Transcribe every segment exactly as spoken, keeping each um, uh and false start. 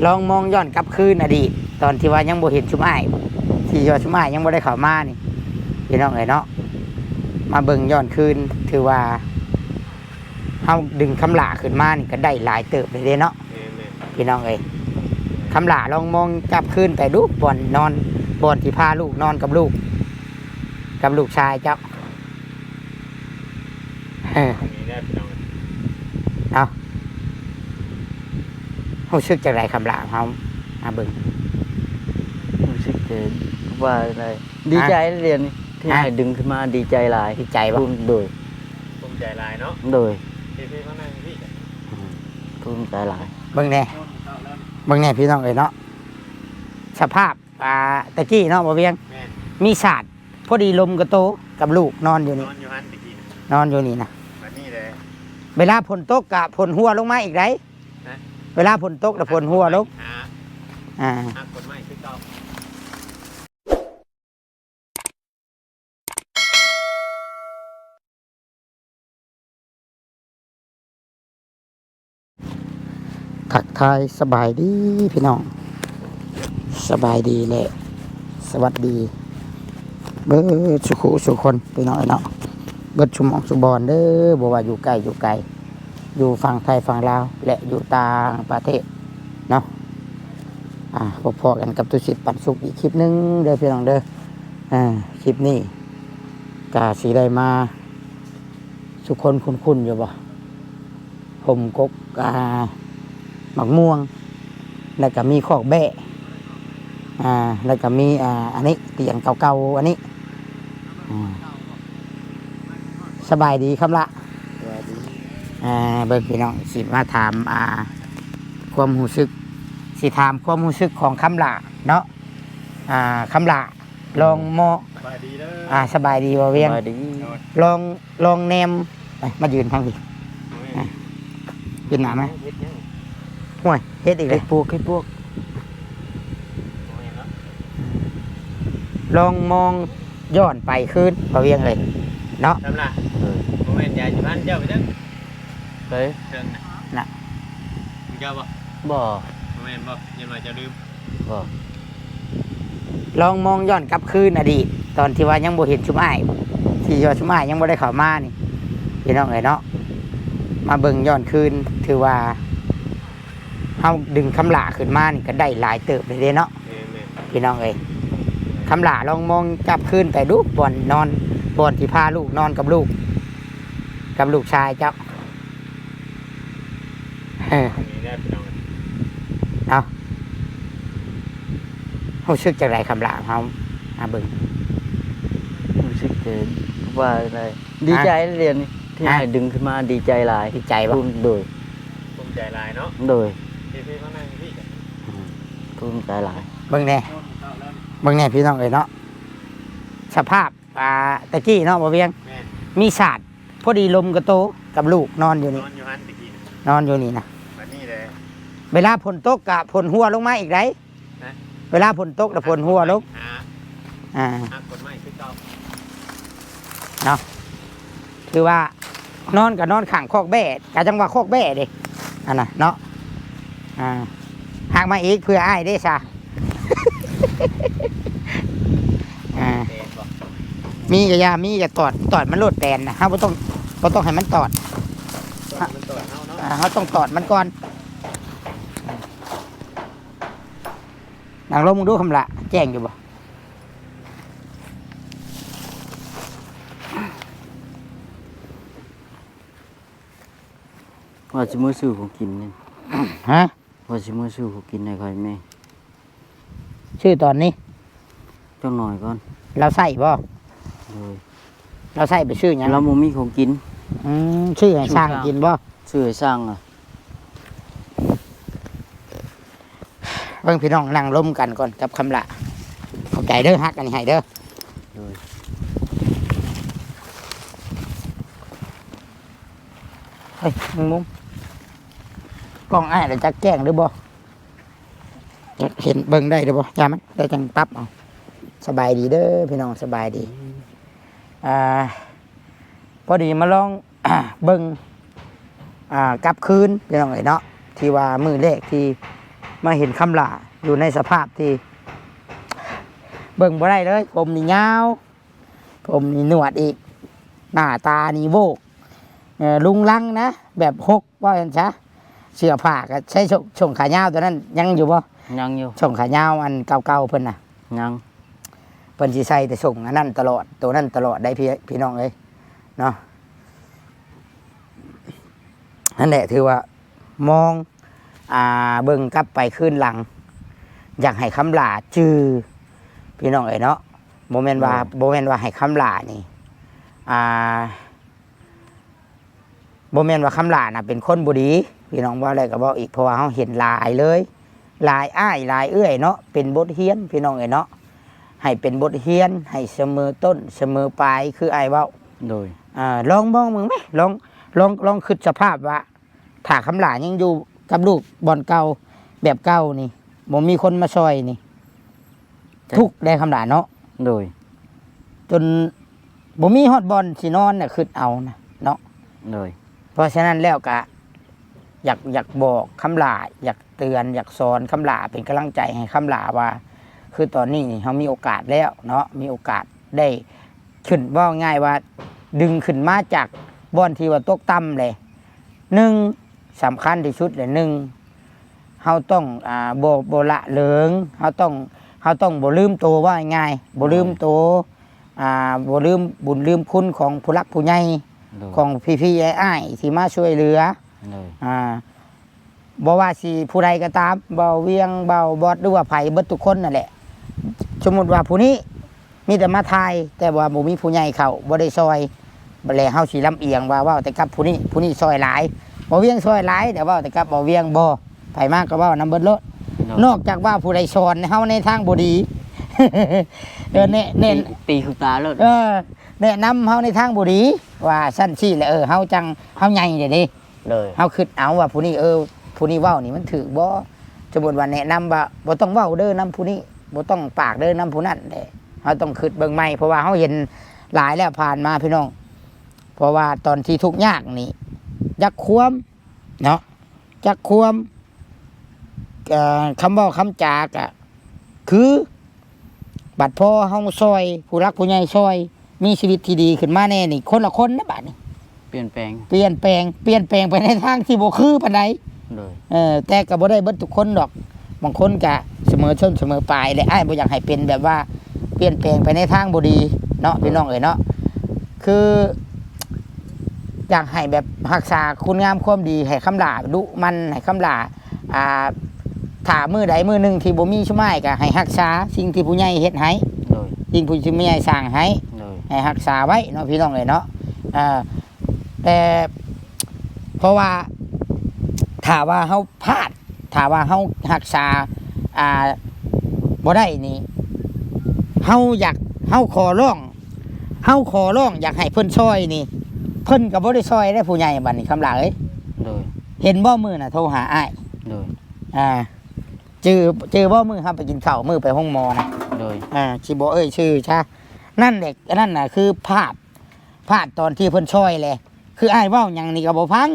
ลองมองย้อนกลับคืนอดีต ตอนที่ว่ายังบ่เห็นชุมอ้าย ที่ว่าชุมอ้ายยังบ่ได้เข้ามานี่ พี่น้องเอ้ยเนาะ มาเบิ่งย้อนคืน ถือว่าเฮาดึงคำหล้าขึ้นมานี่ก็ได้หลายเติบเลยเด้เนาะ แม่นๆ พี่น้องเอ้ย คำหล้าลองมองกลับคืนไปดู บ่อนนอน บ่อนที่พาลูกนอนกับลูก กับลูกชายเจ้า เออ นี่แหละพี่น้อง เอา รู้สึกจังได๋คำหล้า เฮามาเบิ่ง รู้สึกแต่ว่าอะไร ดีใจเดี๋ยวนี้ ที่ ฮะ ให้ดึงขึ้นมา ดีใจหลาย ดีใจบ่ ภูมิ โดย ภูมิใจหลายเนาะ โดย พี่ๆ มานั่งพี่ อืม ภูมิใจหลาย เบิ่งแน่ เบิ่งแน่พี่น้องเอ้ยเนาะ สภาพ อ่า ตะกี้เนาะ บ่าวเวียง แม่น มีสาด พอดีลมกระโตกับลูกนอนอยู่นี่ นอนอยู่หั่นตะกี้น่ะ นอนอยู่นี่นะ บัดนี้แหละ เวลาฝนตกกะฝนหัวลงมาอีกได๋ ฮะ เวลาฝนตกแล้วฝนหัวลง หา อ่า หาฝนใหม่คือเก่า ทักทายสบายดีพี่น้อง สบายดีและสวัสดี เบิดสุขุสุคนพี่น้องเนาะ เบิดชุมองสุบอนเด้อ บ่ว่าอยู่ใกล้อยู่ไกล อยู่ฝั่งไทยฝั่งลาว และอยู่ต่างประเทศเนาะ อ่า พบพอกันกับตุสิทธิ์ปันสุขอีกคลิปหนึ่งเด้อพี่น้องเด้อ อ่า คลิปนี้ กะสิได้มา สุคนคุ้นๆ อยู่บ่ ผมกก อ่า หมากม่วง แล้วก็มีคอกแบะ อ่า แล้วก็มี อ่า อันนี้เตียงเก่าๆ อันนี้ อ่า สบายดีคำหล้า สบายดี อ่า เบิ่งพี่น้อง สิมาถาม อ่า ความรู้สึก สิถามความรู้สึกของคำหล้าเนาะ อ่า คำหล้า ลองมอง สบายดีเด้อ อ่า สบายดีบ่าวเวียง สบายดี ลอง ลองแนม ไป มายืนทางนี้ อ่ะ ยืนหน้ามา เฮ็ดหยัง ห้วย เฮ็ดอีกแล้ว เฮ็ดปวก เฮ็ดปวก ลองมองย้อนไปคืน บ่าวเวียงเอ้ย เนาะ คำหล้า เออ บ่แม่นยายสิพาเจ้าไปเด้อ ไป เชิงน่ะ น่ะ มึงเจ้าบ่ บ่ บ่แม่นบ่ ยันว่าเจ้าลืม บ่ ลองมองย้อนกลับคืนอดีต ตอนที่ว่ายังบ่เห็นชุมอ้าย ที่ว่าชุมอ้ายยังบ่ได้เข้ามานี่ พี่น้องเอ้ยเนาะ มาเบิ่งย้อนคืน ถือว่าเฮาดึงคำหล้าขึ้นมานี่ก็ได้หลายเติบเลยเด้เนาะ แม่นๆ พี่น้องเอ้ย คำหล้าลองมองกลับคืนไปดู บ่อนนอน บ่อนที่พาลูกนอนกับลูก กับลูกชายเจ้า เออ นี่แหละพี่น้อง เอา รู้สึกจังได๋คำหล้า เฮามาเบิ่ง รู้สึกแต่ว่าอะไร ดีใจเดี๋ยวนี้ ที่ ฮะ ให้ดึงขึ้นมา ดีใจหลาย ดีใจบ่ ภูมิ โดย ภูมิใจหลายเนาะ โดย พี่ๆ มานั่งพี่ อืม ภูมิใจหลาย เบิ่งแน่ เบิ่งแน่พี่น้องเอ้ยเนาะ สภาพ อ่า ตะกี้เนาะ บ่าวเวียง แม่น มีสาด พอดีลมกระโตกับลูกนอนอยู่นี่ นอนอยู่หั่นตะกี้น่ะ นอนอยู่นี่นะ บัดนี้แหละ เวลาฝนตกกะฝนหัวลงมาอีกได๋ ฮะ เวลาฝนตกแล้วฝนหัวลง หา อ่า หาฝนใหม่คือเก่า เนาะ คือว่านอนก็นอนข้างคอกแบะ กะจังว่าคอกแบะเด้ อันน่ะเนาะ อ่า หักมาอีกเพื่ออ้ายเด้ซะ อ่า แตนบ่ มีกะยา มีกะตอด ตอดมันโลดแตนน่ะ เฮาบ่ต้อง บ่ต้องให้มันตอด ตอดมันตอดเฮาเนาะ อ่า เฮาต้องตอดมันก่อน นั่งลงมึงดูคำหล้า แจ้งอยู่บ่ ว่าสิมื้อซื้อของกินนี่ ฮะ ว่าสิมื้อซื้อของกินให้ข้อยแม่ ซื้อตอนนี้ จักหน่อยก่อน ลาวใช้บ่ โดย ลาวใช้ไปซื้อหยัง ลาวบ่มีของกิน อืม ซื้อให้ช่าง ช่าง กินบ่ ซื้อให้ช่างอะ เบิ่งพี่น้องนั่งลมกันก่อนกับคำหล้า ขอบใจเด้อ ฮักอันนี้ให้เด้อ โดย เฮ้ย มึงมุม กล้องอ้ายแล้วจักแจ้งหรือบ่ จักเห็นเบิ่งได้หรือบ่ อย่ามันได้จังปรับเอา สบายดีเด้อพี่น้อง สบายดี อ่า พอดีมาลอง เบิ่ง อ่า กลับคืนพี่น้องเอ้ยเนาะ ที่ว่ามื้อแรกที่ มาเห็นคำหล้าอยู่ในสภาพที่เบิ่งบ่ได้เลย ผมนี่ยาว ผมนี่หนวดอีก หน้าตานี่โวก เอ่อ ลุงลังนะ แบบหก ว่าซั่นซะ เสื้อผ้าก็ใช้ส่ง ส่งขายาวตัวนั้นยังอยู่บ่? ยังอยู่ ส่งขายาวอันเก่าๆเพิ่นน่ะ ยัง เพิ่นสิใส่แต่ส่งอันนั้นตลอด ตัวนั้นตลอดได้พี่ พี่น้องเอ้ย เนาะ นั่นแหละ ถือว่ามอง อ่า เบิ่งกลับไปคืนหลัง อยากให้คำหล้าจื่อ พี่น้องเอ้ยเนาะ บ่แม่นว่า โดย บ่แม่นว่าให้คำหล้านี่ อ่า บ่แม่นว่าคำหล้าน่ะเป็นคนบ่ดี พี่น้อง เว้าแล้วก็เว้าอีก เพราะว่าเฮาเห็นหลายเลย หลายอ้ายหลายเอื้อยเนาะ เป็นบทเรียน พี่น้องเอ้ยเนาะ ให้เป็นบทเรียน ให้เสมอต้นเสมอปลาย คืออ้ายเว้า โดย อ่า ลองมองเบิ่งไหม ลอง ลอง ลองคิดสภาพว่า ถ้าคำหล้ายังอยู่กับลูกบ่อนเก่า แบบเก่านี่ บ่มีคนมาซ่อยนี่ จ้ะ ทุกข์ได้คำหล้าเนาะ โดย จนบ่มีฮอดบ่อนสินอนน่ะ คิดเอานะเนาะ โดย เพราะฉะนั้นแล้วก็อยาก อยากบอกคำหล้า อยากเตือน อยากสอนคำหล้า เป็นกำลังใจให้คำหล้าว่า คือตอนนี้นี่เฮามีโอกาสแล้วเนาะ มีโอกาสได้ขึ้น เว้าง่ายว่าดึงขึ้นมาจากบ่อนที่ว่าตกต่ำเลย หนึ่ง สำคัญที่สุดเลย หนึ่ง เฮาต้อง อ่า บ่ บ่ละเลิง เฮาต้อง เฮาต้องบ่ลืมโต เว้าง่ายๆ บ่ลืมโต โดย อ่า บ่ลืมบุญลืมคุณของผู้หลักผู้ใหญ่ โดย ของพี่ๆอ้ายๆที่มาช่วยเหลือ โดย อ่า บ่ว่าสิผู้ใดก็ตาม บ่าวเวียง บ่าวบอส หรือว่าไผ เบิดทุกคนนั่นแหละ สมมุติว่าผู้นี้มีแต่มาถ่าย แต่ว่าบ่มีผู้ใหญ่เข้า บ่ได้ซ่อย บัดแล้วเฮาสิลำเอียงว่าเว้าแต่กับผู้นี้ ผู้นี้ซ่อยหลาย บ่าวเวียงซ่อยหลาย แต่เว้าแต่กับบ่าวเวียง บ่ ไผมาก็เว้านำเบิดโลด โดย นอกจากว่าผู้ใดสอนเฮาในทางบ่ดี เออ แนะ แนะ ตี ตีคือตาโลด เออ แนะนำเฮาในทางบ่ดี ว่าซั่นซี่แหละ เออ เฮาจั่ง เฮาใหญ่เด้เด้ โดย เฮาคิดเอาว่าผู้นี้ เออ ผู้นี้เว้านี่มันถูกบ่ สมมุติว่าแนะนำว่าบ่ต้องเว้าเด้อนำผู้นี้ บ่ต้องปากเด้อนำผู้นั้นเด้ เฮาต้องคิดเบิ่งใหม่ เพราะว่าเฮาเห็นหลายแล้วผ่านมาพี่น้อง เพราะว่าตอนที่ทุกข์ยากนี่ จักความเนาะ จักความ เอ่อ คำเว้าคำจากะ คือ บัดพอเฮาซ่อย ผู้หลักผู้ใหญ่ซ่อย มีชีวิตที่ดีขึ้นมาแน่นี่ คนละคนนะบัดนี้ เปลี่ยนแปลง เปลี่ยนแปลง เปลี่ยนแปลงไปในทางที่บ่คือปานใด โดย เออ แต่ก็บ่ได้เบิดทุกคนดอก บางคนก็เสมอต้นเสมอปลาย และอ้ายบ่อยากให้เป็นแบบว่าเปลี่ยนแปลงไปในทางบ่ดีเนาะ โดย พี่น้องเอ้ยเนาะ คือ อยากให้แบบรักษาคุณงามความดี ให้คำหล้าดุหมั่น ให้คำหล้า อ่า ถ้ามื้อใดมื้อหนึ่งที่บ่มีซุมอ้ายก็ให้รักษาสิ่งที่ผู้ใหญ่เฮ็ดให้ โดย สิ่งผู้ ที่ผู้ใหญ่สร้างให้ โดย ให้รักษาไว้เนาะพี่น้องเอ้ยเนาะ อ่า แต่ เพราะว่า ถ้าว่าเฮาพลาด ถ้าว่าเฮารักษา อ่า บ่ได้นี่ เฮาอยาก เฮาขอร้อง เฮาขอร้องอยากให้เพิ่นซ่อยนี่ เพิ่นก็บ่ได้ซ่อยเด้ผู้ใหญ่บัดนี้ คำหล้าเอ้ย โดย เห็นบ่มื้อน่ะโทรหาอ้าย โดย อ่า จื่อ จื่อบ่มื้อเฮาไปกินข้าว มื้อไปโรงหมอนะ โดย อ่า สิบ่เอ่ยชื่อซะ นั่นแหละ อันนั้นน่ะคือพลาด พลาดตอนที่เพิ่นซ่อยแหละ คืออ้ายเว้าหยังนี่ก็บ่ฟัง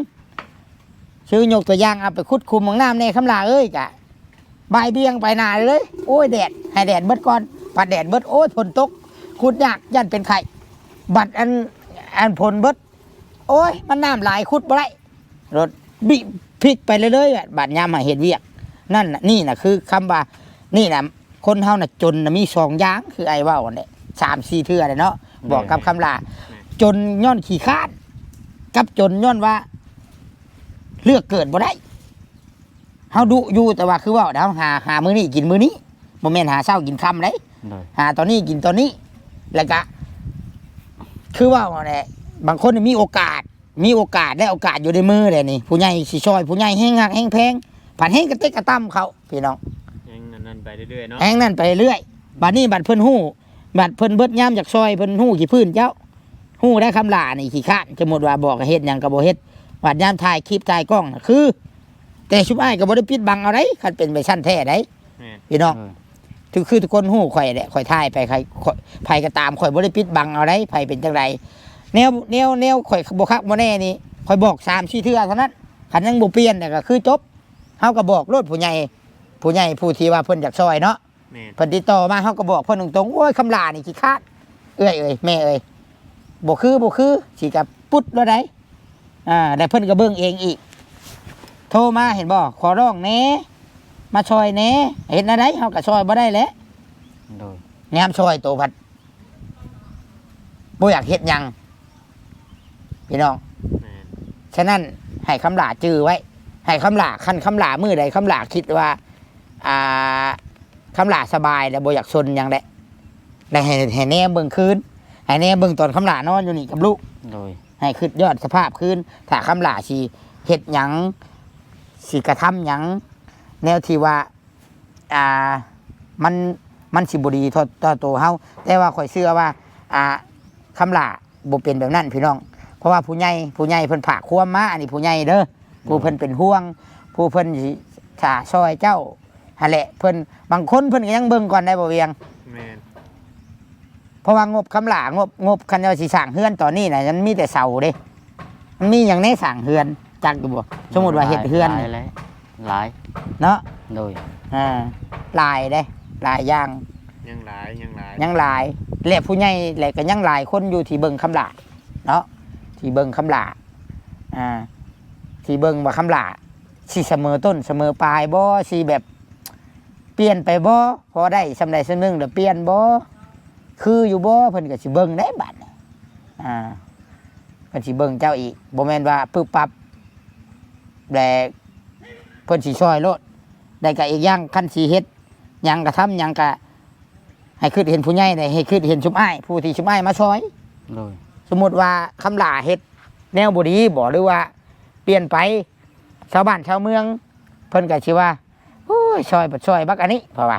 คือยกตัวอย่าง เอาไปขุดคุมห้องน้ำแน่ คำหล้าเอ้ย กะบ่ายเบี่ยงไปหน้าเลย โอ้ย แดด ให้แดดเบิดก่อน พัดแดดเบิด โอ้ย ฝนตก ขุดยาก ย่านเป็นไข้ บัดอัน อันฝนเบิด โอ้ย มันน้ำหลาย ขุดบ่ได้ รถบิพลิกไปเรื่อยๆ อะ บัดยามมาเฮ็ดเวียก นั่นน่ะ นี่น่ะคือคำว่า นี่น่ะ คนเฮาน่ะจนน่ะมีสองอย่าง คืออ้ายเว้านั่นแหละ สามสี่เทื่อเลยเนาะ บอกกับคำหล้า แม่น จนย้อนขี้คร้าน กับจนย้อนว่า เลือกเกิดบ่ได้ เฮาดุอยู่ แต่ว่าคือเว้า เฮาหา หามื้อนี้กินมื้อนี้ บ่แม่นหาเช้ากินค่ำเด้ โดย หาตอนนี้กินตอนนี้ แล้วก็ คือเว้านั่นแหละ บางคนนี่มีโอกาส มีโอกาส และโอกาสอยู่ในมือแหละนี่ ผู้ใหญ่สิซ่อย ผู้ใหญ่แฮงฮักแฮงแพง ผัดแฮงกระเต็กกระต่ำเขา พี่น้อง แฮงนั่นไปเรื่อยๆเนาะ แฮงนั่นไปเรื่อย บัดนี้บัดเพิ่นฮู้ บัดเพิ่นเบิดยามอยากซ่อย เพิ่นฮู้ขี้พื้นเจ้า ฮู้ได้คำหล้านี่ขี้คร้าน สมมุติว่าบอกให้เฮ็ดหยังก็บ่เฮ็ด บัดยามถ่ายคลิปถ่ายกล้องน่ะคือ แต่ซุมอ้ายก็บ่ได้ปิดบังเอาได๋ คันเป็นไปซั่นแท้ได๋ แม่น พี่น้อง เออ คือ คือทุกคนฮู้ข่อยแหละ ข่อยถ่ายไป ใคร ข่อย ไผก็ตาม ข่อยบ่ได้ปิดบังเอาได๋ ไผเป็นจั่งใด แนว แนว แนวข่อยบ่คักบ่แน่นี่ ข่อยบอกสามสี่เทื่อเท่านั้น คันยังบ่เปลี่ยนน่ะก็คือจบ เฮาก็บอกโลดผู้ใหญ่ ผู้ใหญ่ผู้ที่ว่าเพิ่นอยากซอยเนาะ แม่น เพิ่นติดต่อมา เฮาก็บอกเพิ่นตรงๆ โอ้ย คำหล้านี่ขี้คร้าน เอื้อยเอ้ย แม่เอ้ย บ่คือ บ่คือ สิกะปุ๊ดแล้วได๋ อ่า แล้วเพิ่นก็เบิ่งเองอีก โทรมา เห็นบ่ ขอร้องแหน่ มาซอยแหน่ เฮ็ดแนวใด เฮาก็ซอยบ่ได้แหละ โดย ยามซอยโตพัด บ่อยากเฮ็ดหยัง พี่น้อง แม่น ฉะนั้นให้คำหล้าจื่อไว้ ให้คำหล้า คันคำหล้ามื้อใด คำหล้าคิดว่า อ่า คำหล้าสบายแล้ว บ่อยากซนหยังแหละ แล้วให้ ให้แนมเบิ่งคืน ให้แนมเบิ่งตอนคำหล้านอนอยู่นี่กับลูก โดย ให้คิดย้อนสภาพคืน ถ้าคำหล้าสิเฮ็ดหยัง สิกระทำหยัง แนวที่ว่า อ่า มัน มันสิบ่ดีต่อ ต่อโตเฮา แต่ว่าข้อยเชื่อว่า อ่า คำหล้าบ่เป็นแบบนั้นพี่น้อง เพราะว่าผู้ใหญ่ ผู้ใหญ่เพิ่นฝากความมา อันนี้ผู้ใหญ่เด้อ ผู้เพิ่นเป็นห่วง ผู้เพิ่นสิถ้าซอยเจ้าหั่นแหละ เพิ่น บางคนเพิ่นก็ยังเบิ่งก่อนได้บ่เวียง แม่น เพราะว่างบคำหล้า งบ งบคันว่าสิสร้างเฮือนตอนนี้น่ะ มันมีแต่เสาเด้ มันมีหยังแหน่สร้างเฮือน จักอยู่บ่ สมมุติว่าเฮ็ดเฮือน หลาย หลาย หลาย เนาะ โดย อ่า หลายเด้ หลายอย่าง ยังหลาย ยังหลาย ยังหลาย และผู้ใหญ่และก็ยังหลายคนอยู่ที่เบิ่งคำหล้าเนาะ ที่เบิ่งคำหล้า อ่า ที่เบิ่งว่าคำหล้าสิเสมอต้นเสมอปลายบ่ สิแบบเปลี่ยนไปบ่ พอได้ส่ำใดส่ำหนึ่งแล้วเปลี่ยนบ่ คืออยู่บ่ เพิ่นก็สิเบิ่งได้บัดนี้ อ่า เพิ่นสิเบิ่งเจ้าอีก บ่แม่นว่าปึ๊บปั๊บ แล้วเพิ่นสิซอยโลด แล้วก็อีกอย่าง คันสิเฮ็ดหยัง กะทำหยัง กะให้คิดเห็นผู้ใหญ่ได้ ให้คิดเห็นซุมอ้าย ผู้ที่ซุมอ้ายมาซอย โดย สมมุติว่าคำหล้าเฮ็ดแนวบ่ดีบ่ หรือว่าเปลี่ยนไป ชาวบ้านชาวเมือง เพิ่นก็สิว่า โอ้ย ซอยบัดซอยบักอันนี้ เพราะว่า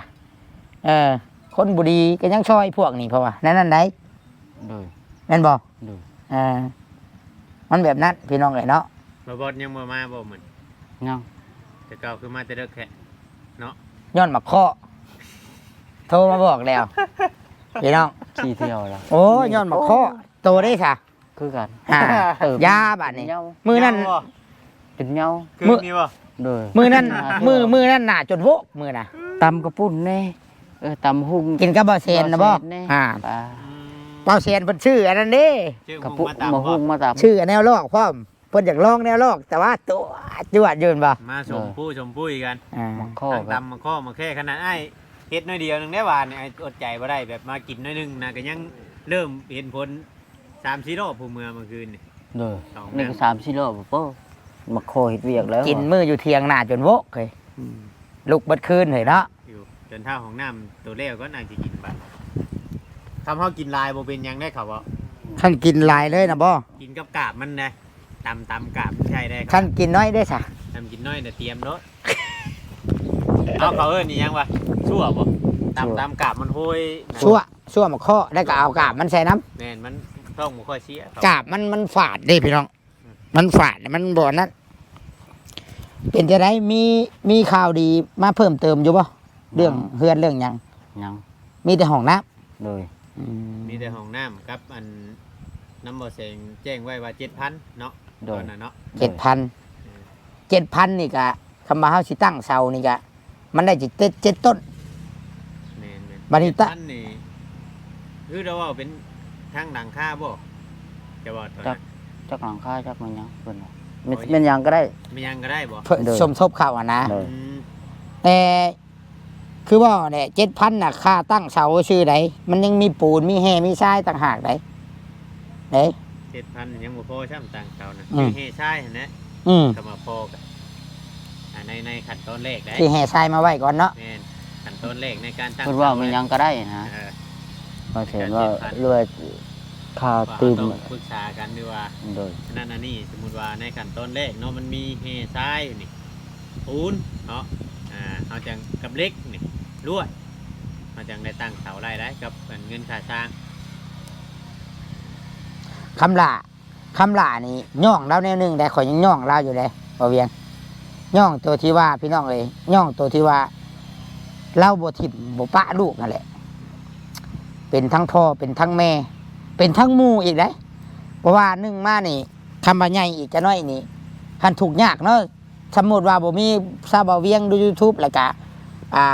เออ คนบ่ดีก็ยังซอยพวกนี้ เพราะว่า นั่นนั่นใด๋ โดย แม่นบ่ โดย เออ มันแบบนั้นพี่น้องเอ้ยเนาะ บ่าวบอสยังบ่มาบ่มื้อนี้ ยัง แต่เก่าคือมาแต่เดิกแท้เนาะ ย้อนหมากเคาะ โทรมาบอกแล้ว พี่น้อง สี่เที่ยวแล้ว โอ้ย ย้อนหมากเคาะ โตได้ซะ คือกัน อ่า เติบ ยาบาดนี้ เหย้า มื้อนั้น เหย้าบ่ เป็นเหย้า คืนนี้บ่ โดย มื้อนั้น หาเที่ยว มื้อ มื้อนั้นหน้าจนโวกมื้อน่ะ ตำกะปุ้นแหน่ เออ ตำหุง กินกับบ่าวแซนน่ะบ่ บ่าวแซนแหน่ อ่า ปลา อืม บ่าวแซนเพิ่นซื้ออันนั้นเด้ ซื้อ กะปุ้น มาตำ มาหุง บ่ มาตำ ซื้ออันแนวลอกพร้อม เพิ่นอยากลองแนวลอก แต่ว่าตัวจวดอยู่หั่นบ่ มาชมผู้ชมผู้อีกกัน อ่า หมากเคาะ ตั้งตำหมากเคาะหมากแค่ ขนาดอ้ายเฮ็ดน้อยเดียวหนึ่งได้หวานนี่ อ้ายอดใจบ่ได้ แบบมากินน้อยหนึ่งนะ ก็ยังเริ่มเห็นผล สามสี่รอบผู้เมือเมื่อคืนนี่ โดย สอง นี่ก็ น้ำ สามสี่รอบ โอ้ หมากเคาะเฮ็ดเวียกแล้ว กินมื้ออยู่เถียงนาจนโวกเลย อืม ลุกเบิดคืนเลยเนาะ อยู่ จนเท่าห้องน้ำตัวแล้วก็นั่งสิกินบัด คำเฮากินหลายบ่เป็นหยังได้เขาบ่ คันกินหลายเลยนะบ่ กินกับกาบมันนะ ตำ ตำกาบใช่ได้ คันกินน้อยได้ซะ ตำกินน้อยน่ะเตรียมโลด เอาเขาเอิ้นอีหยังวะ ซั่วบ่ ตำ ซั่ว ตำกาบมันโหยนะ ซั่ว ซั่วหมากเคาะ แล้วก็เอากาบมันใส่นำ แม่น มันท้องบ่ค่อยเสีย กาบมัน มันฝาดเด้พี่น้อง มันฝาด มันบ่อันนั้น เป็นจั่งใด มี มีข่าวดีมาเพิ่มเติมอยู่บ่ เรื่อง ยัง เฮือนเรื่องหยัง ยัง มีแต่ห้องน้ำ โดย อืม มีแต่ห้องน้ำกับอัน น้ำบ่แสงแจ้งไว้ว่าเจ็ดพันเนาะ โดย ตอนนั้นเนาะ เจ็ดพัน เออ เจ็ดพันนี่กะ คำว่าเฮาสิตั้งเสานี่กะ มันได้จิเจ็ด เจ็ดต้น แม่นๆ บัดนี้ตะ เจ็ดพันนี่ คือเราเว้าเป็นทางหลังคาบ่ จะว่าตอน จั นั้น ก จักหลังคา จักแม่นหยังเพิ่นว่า แม่น โอ้ย แม่นหยังก็ได้ แม่นหยังก็ได้บ่ เพิ่น โดย สมทบเข้าอะนะ โดย อืม แต่คือว่าเนี่ย เจ็ดพันน่ะ ค่าตั้งเสาซื่อใด มันยังมีปูน มีแห่ มีทรายต่างหากใด เด้ เจ็ดพันยังบ่พอซ้ำตั้งเสานะ อืม ซื้อแห่ทรายหั่นแหละ อืม ก็มาพอกัน อ่า ใน ในขั้นตอนแรกได้ ซื้อแห่ทรายมาไว้ก่อนเนาะ แม่น ขั้นตอนแรกในการตั้ง เพิ่นว่า เสา แม่นหยังก็ได้นะ เออ ว่าเสียว่า เจ็ดพัน หรือว่าค่า ว่า ตื่ม เฮาต้องปรึกษากันหรือว่า โดย อันนั้นอันนี้ สมมุติว่าในขั้นตอนแรกเนาะ มันมีแห่ทรายนี่ ปูนเนาะ อ่า เฮาจั่งกับเหล็กนี่ ลวด เฮาจั่งได้ตั้งเสาได้ได้ กับอันเงินค่าสร้าง คำหล้า คำหล้านี่ย่องลาวแนวหนึ่งได้ ข้อยยังย่องลาวอยู่เด้ บ่าวเวียง ย่องตัวที่ว่า พี่น้องเอ้ย ย่องตัวที่ว่า ลาวบ่ถิ่มบ่ปะลูกนั่นแหละ เป็นทั้งพ่อ เป็นทั้งแม่ เป็นทั้งหมู่อีกเด้ เพราะว่าหนึ่งมานี่ คำว่าใหญ่อีกจักหน่อยนี่ คันทุกข์ยากเนาะ สมมุติว่าบ่มีชาวบ่าวเวียงดูยูทูบ แล้วกะ อ่า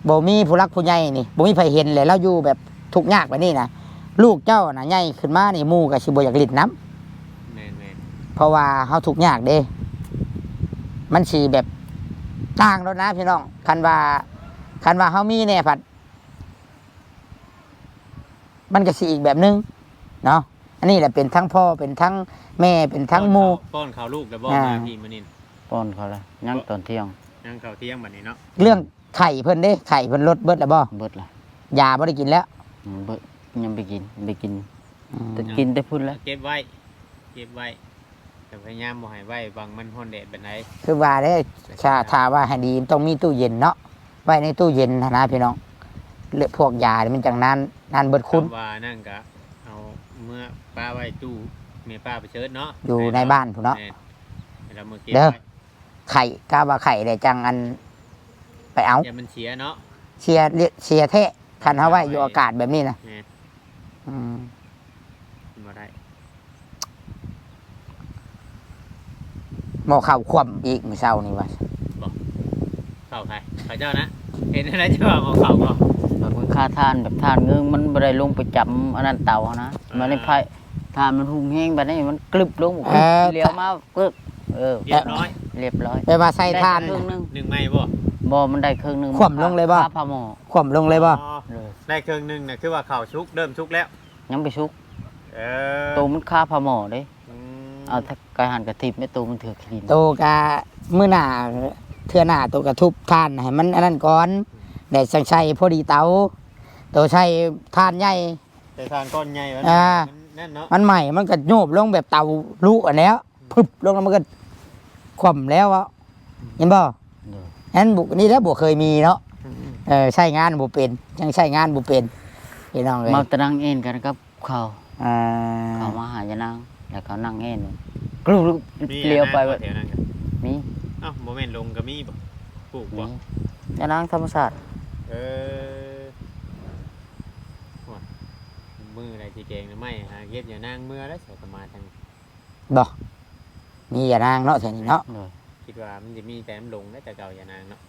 บ่มีผู้หลักผู้ใหญ่นี่ บ่มีไผเห็นเลย ลาวอยู่แบบทุกข์ยากแบบนี้นะ ลูกเจ้าน่ะใหญ่ขึ้นมานี่ หมู่ก็สิบ่อยากหลิ้นนำ แม่นๆ เพราะว่าเฮาทุกข์ยากเด้ มันสิแบบต่างโลดนะพี่น้อง คันว่า คันว่าเฮามีแน่พัด มันก็สิอีกแบบหนึ่งเนาะ อันนี้แหละเป็นทั้งพ่อ เป็นทั้งแม่ เป็นทั้งหมู่ ป้อนข้าว ป้อนข้าวลูกแล้วบ่ อ่า มาพี่มื้อนี้ ป้อนเขาแล้ว ยังตอนเที่ยง ยังข้าวเที่ยงบัดนี้เนาะ เรื่องไข้เพิ่นเด้ ไข้เพิ่นลดเบิดแล้วบ่ เบิดละ ยาบ่ได้กินแล้ว อืม เบิด ยังไปกิน ไปกิน อืม แต่กินแต่พุ้นแล้ว เก็บไว้ เก็บไว้ แต่พยายามบ่ให้ไว้บังมันร้อนแดดปานใด คือว่าเด้ ถ้า ถ้าว่าให้ดีมันต้องมีตู้เย็นเนาะ ไว้ในตู้เย็นหั้นนะพี่น้อง เรื่องพวกยานี่มันจั่งนาน นานเบิดคุณ คำว่านั่นก็เอาเมือปะไว้ตู้แม่ป้าประเสริฐเนาะ อยู่ในบ้านพู้นเนาะ แม่น แล้วมื้อเก็บ เด้อ ไว้ ไข้ กะว่าไข้แล้วจั่งอัน ไปเอา อย่ามันเสียเนาะ เสีย เสียแท้ คันเฮาไว้อยู่อากาศแบบนี้นะ แม่น อืม บ่ได้ หม้อข้าวคว่ำอีกมื้อเช้านี่ว่า บ่ ข้าวไผ ข้าวเจ้านะ เห็นอะไรจะว่าหม้อข้าวบ่ แบบมันค่าถ่าน แบบถ่านเงินมันบ่ได้ลงไปจำอันนั้นเตานะ อ่า มันได้ไผ ถ่านมันหุงแฮงบัดนี้มันกลึบลง เออ เลี้ยวมาปึ๊บ เออ เรียบร้อย เรียบร้อย แปลว่าใส่ถ่าน ได้ครึ่งหนึ่ง นึ่งไหม้บ่ บ่ มันได้ครึ่งหนึ่ง คว่ำลงเลยบ่ คาผ้าหม้อ คว่ำลงเลยบ่ อ๋อ เลย ได้ครึ่งหนึ่งน่ะ คือว่าข้าวสุก เริ่มสุกแล้ว ยังไปสุก เออ โตมันคาผ้าหม้อเด้ อืม เอาถ้าไก่หั่นกะทิบ ไม่โตมันถือขี้ดิน โตกะมื้อหน้า เทื่อหน้าโตกะทุบถ่านให้มันอันนั้นก่อน แล้วจั่งใส่พอดีเตา โตใส่ถ่านใหญ่ ใส่ถ่านก้อนใหญ่มัน อ่า มันนั่นเนาะ มันใหม่ มันก็โยบลงแบบเตาลุอันแล้ว พึบลงแล้วมันก็คว่ำแล้วอะ เห็นบ่ โดย อันนั้นบ่ นี่แหละบ่เคยมีเนาะ อืม เออ ใช้งานบ่เป็น ยังใช้งานบ่เป็น พี่น้องเอ้ย มาแต่นั่งเอนกันกับเขา อ่า เขามาหายานาง แล้วเขานั่งเอน กรุบกรุบ มี เลี้ยวไป ยานางบ่แถวนั้นกะ มี เอ้า บ่แม่นลงก็มีบ่ ปลูกบ่ มี ยานางธรรมชาติ เออ โอ้ย มื้อใดสิแกงหน่อไม้ หาเก็บยานางเมือแล้ว ใส่กะมาทาง บ่ มียานางเนาะแถวนี้เนาะ โดย คิดว่ามันจะมีแต่น้ำลงได้แต่เก่ายานางเนาะ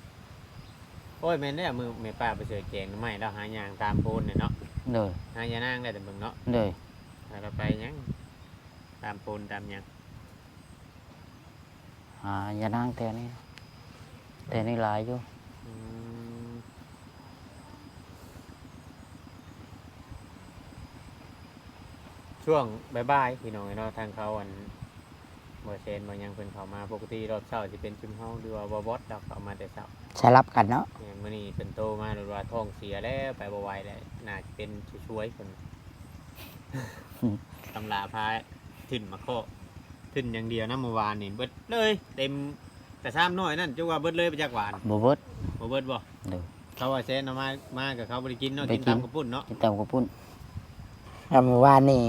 โอ้ย แม่นแล้ว มื้อแม่ป้าไปเสิร์ชแกงหน่อไม้ แล้วหาย่างตามโพนเนี่ยเนาะ โดย หายานางได้แต่เบิ่งเนาะ โดย แล้วเราไปหยัง ตามโพนตามหยัง หายานางแถวนี้ แถวนี้หลายอยู่ อืม ช่วงบ่ายๆ พี่น้องเนาะ ทางเขาอัน บ่แซนบ่หยังเพิ่นเข้ามา ปกติรอบเช้าสิเป็นชุมเฮา หรือว่าบ่บอสดอก เข้ามาแต่เช้า สลับกันเนาะ เนี่ย มื้อนี้เพิ่นโทรมาโลดว่าท้องเสียแล้ว ไปบ่ไหวแล้ว น่าจะเป็นช่วยๆ เพิ่น ตำราพาขึ้นมาเคาะ ขึ้นอย่างเดียวนะ เมื่อวานนี่เบิดเลย เต็มกระซ้ำน้อยนั่น จักว่าเบิดเลยไปจักหวาน บ่เบิด บ่เบิดบ่ โดย เขาว่าแซนเอามา มากับเขาบ่ได้กินเนาะ บ่ได้กิน กินตำข้าวปุ้นเนาะ กินตำข้าวปุ้น อ่า เมื่อวานนี่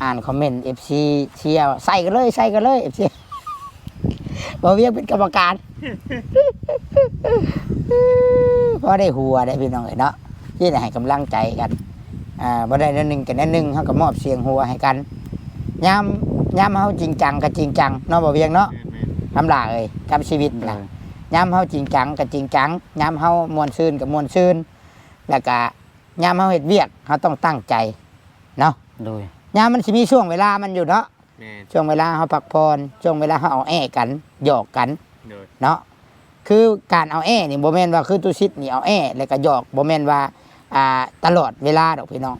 อ่านคอมเมนต์ เอฟซี เชียร์ ใส่กันเลย ใส่กันเลย เอฟซี บ่าวเวียงเป็นกรรมการ พอได้หัวได้พี่น้องเอ้ยเนาะ ที่ได้ให้กำลังใจกัน อ่า บ่ได้แนวหนึ่งก็แนวหนึ่ง เฮาก็มอบเสียงหัวให้กัน ยาม ยามเฮาจริงจังก็จริงจังเนาะ บ่าวเวียงเนาะ แม่นๆ คำหลาเอ้ย กับชีวิตนะ โดย ยามเฮาจริงจังก็จริงจัง ยามเฮาม่วนซื่นก็ม่วนซื่น แล้วก็ยามเฮาเฮ็ดเวียก เฮาต้องตั้งใจเนาะ โดย ยามมันสิมีช่วงเวลามันอยู่เนาะ แม่น ช่วงเวลาเฮาพักผ่อน ช่วงเวลาเฮาเอาแอ้กัน หยอกกัน โดย เนาะ คือการเอาแอ้นี่บ่แม่นว่าคือตุสิตนี่เอาแอ้แล้วก็หยอก บ่แม่นว่า อ่า ตลอดเวลาดอกพี่น้อง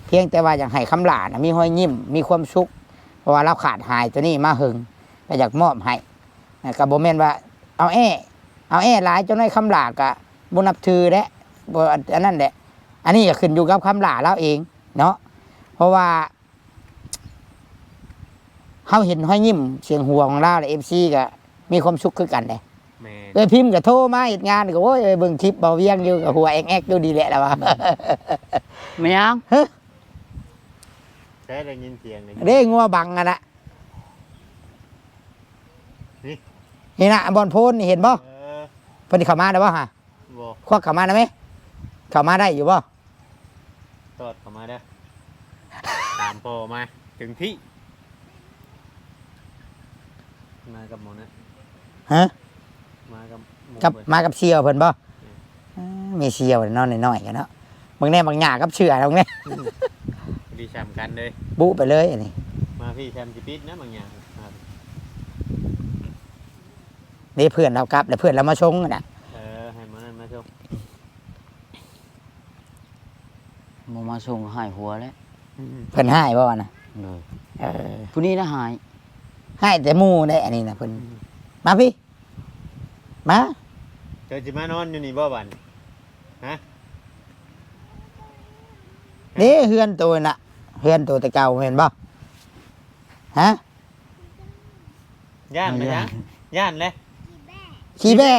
เพียงแต่ว่าอยากให้คำหลานะมีรอยยิ้ม มีความสุข เพราะว่าลาวขาดหายตัวนี้มาเหิง ก็อยากมอบให้ นะ ก็บ่แม่นว่าเอาแอ้ เอาแอ้หลายจนให้คำหลาก็บ่นับถือแหละ บ่อันนั้นแหละ อันนี้ก็ขึ้นอยู่กับคำหลาลาวเองเนาะ เพราะว่า เฮาเห็นรอยยิ้มเสียงหัวของลาวแล้ว เอฟซี ก็มีความสุขคือกันเด้ แม่น เอ้ยพิมพ์ก็โทรมาเฮ็ดงานก็ โอ้ย เอ้ยเบิ่งคลิปบ่าวเวียงอยู่ก็หัวแอกๆอยู่ดีแหละ แล้วว่า แม่นหยัง ฮะ ใช่ได้ยินเสียงเลย เด้ งัวบังอะนะ นี่ นี่นะ บ่อนโพนนี่เห็นบ่ เออ เพิ่นเข้ามาแล้วบ่ฮะ บ่ ควักเข้ามาได้ไหม เข้ามาได้อยู่บ่ ตอดเข้ามาเด้อ ตามพ่อมา ถึงที่ มากับหมอนะ ฮะ มากับ กับ มากับเสี่ยวเพิ่นบ่? อืม อ่า มีเสี่ยวน้อยๆกันเนาะ เบิ่งแน่ บางหญ้ากับเสือเนาะ เบิ่งแน่ อืม ดีสำคัญเลย บุไปเลยอันนี้ มาพี่แซมสิปิดนะบางหญ้า มา นี่เพื่อนเรากลับ แล้วเพื่อนเรามาส่งน่ะ เออ ให้มานั่นมาส่ง บ่มาส่งก็หายหัวแล้ว อืม เพิ่นหายบ่วะนะ เลย เออ ผู้นี้นะหาย หายแต่หมู่ได้อันนี้นะเพิ่น อืม มาพี่ มา เจ้าสิมานอนอยู่นี่บ่บัดนี้ ฮะ เด้ เฮือนโตน่ะ เฮือนโตแต่เก่าแม่นบ่ ฮะ ย่านบ่ ย่าน ย่าน ย่านเลย ขี้แบ้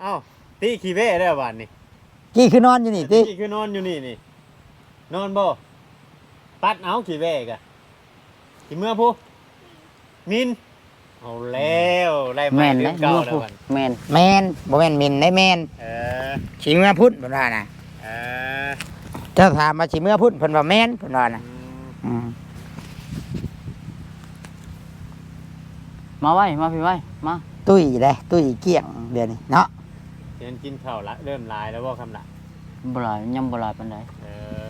เอ้า ตี้ขี้แบ้แล้วบัดนี้ กี้คือนอนอยู่นี่ติ กี้คือนอนอยู่นี่นี่ นอนบ่ ปัดเอาขี้แบ้กะ สิเมือพุ มิน เอาแล้ว ไล่ไม้ แม่น เรื่องเก่า เมือพุ แล้วบัด แม่น แม่น บ่แม่นมินได้แม่น เออ สิเมือพุ้นเพิ่นว่านะ เออ เจ้าถามว่าสิเมือพุ้น เพิ่นว่าแม่น เพิ่นว่านะ อืม อืม มาไว้ มาพี่ไว้ มา ตุ้ยเด้ ตุ้ยเกลี้ยงเดี๋ยวนี้เนาะ เห็นกินข้าวละ เริ่มหลายแล้วบ่คำละ บ่หลาย ยังบ่หลายปานใด เออ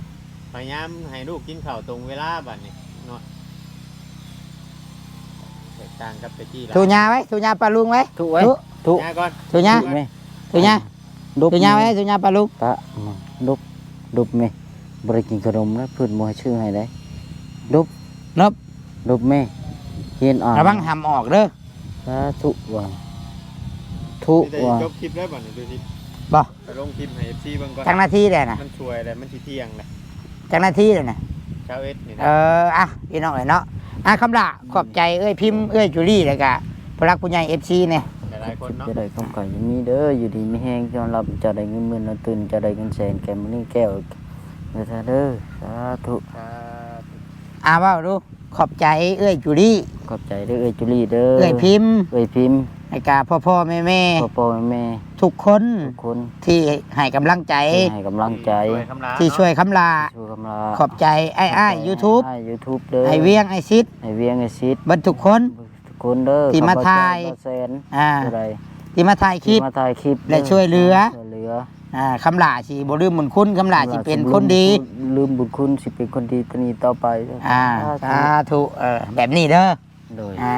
พยายามให้ลูกกินข้าวตรงเวลาบัดนี้เนาะ แตกต่างกับแต่กี้หลาย ถูยาไว้ ถูยาปะลุงไว้ ถูไว้ ถู ถู ยาก่อน ถูยา ถูแม่ ถูยา ดบ ถูยาไว้ แม่ ถูยาปะลุง ตะ ดบ ดบแม่ บ่ได้กินขนมนะ เพิ่นบ่ให้ซื้อให้ได้ ดบ ดบ ดบแม่ เฮียนอ่าน ระวังหำออกเด้อ สาธุว่า ทุ มีแต่ ว่า จบคลิปแล้วบัดนี้ ดูสิ บ่ ไปลงคลิปให้ เอฟซี เบิ่งก่อน จักนาทีแล้วนะ มันช่วยแล้ว มันสิเที่ยงแล้ว จักนาทีแล้วนะ ซาวเอ็ดนี่นะ เออ อ่ะ พี่น้องเอ้ยเนาะ อ่ะ คำล่า ขอบใจเอ้ยพิมพ์ เอ้ยจูลี่ แล้วก็ผู้หลักผู้ใหญ่ เอฟซี เนี่ย หลายๆคนเนาะ จะได้คำขวัญอย่างนี้เด้อ อยู่ดีมีแฮง จนหลับจะได้เงินหมื่น นอนตื่นจะได้เงินแสน แก้มนี้แก้ว เด้อ สาธุ สาธุ อ่ะ เว้าดู ขอบใจเอ้ยจูลี่ ขอบใจเด้อเอ้ยจูลี่เด้อ เอ้ยพิมพ์ เอ้ยพิมพ์ แล้วก็พ่อๆแม่ๆ พ่อๆแม่ๆ ทุกคน ทุกคน ที่ให้กำลังใจ ที่ให้กำลังใจ ที่ช่วยคำลา ที่ช่วยคำลา ช่วยคำลา ขอบใจอ้ายๆ YouTube อ้าย YouTube เด้อ อ้ายเวียง อ้ายซิด อ้ายเวียง อ้ายซิด เบิดทุกคน ทุกคนเด้อ ที่มาถ่าย ข้าพเจ้าบ่าวแสน อ่า ผู้ใด ที่มาถ่ายคลิป ที่มาถ่ายคลิป และ เด้อ ช่วยเหลือ ช่วยเหลือ อ่า คำลาสิบ่ลืมบุญคุณ คำลาสิเป็นคนดี ลืมบุญคุณ สิเป็นคนดีตอนนี้ต่อไป อ่า สาธุ สาธุ เออ แบบนี้เด้อ โดย อ่า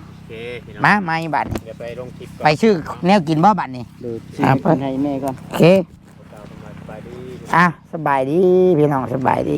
โอเค พี่น้อง มา มาอีกบัดนี้ เดี๋ยวไปลงคลิปก่อน ไปซื้อแนวกินบ่บัดนี้ โดย อ่า ซื้อให้แม่ก่อน โอเค กล่าวคำว่าสบายดี อ่ะ สบายดี พี่น้อง สบายดี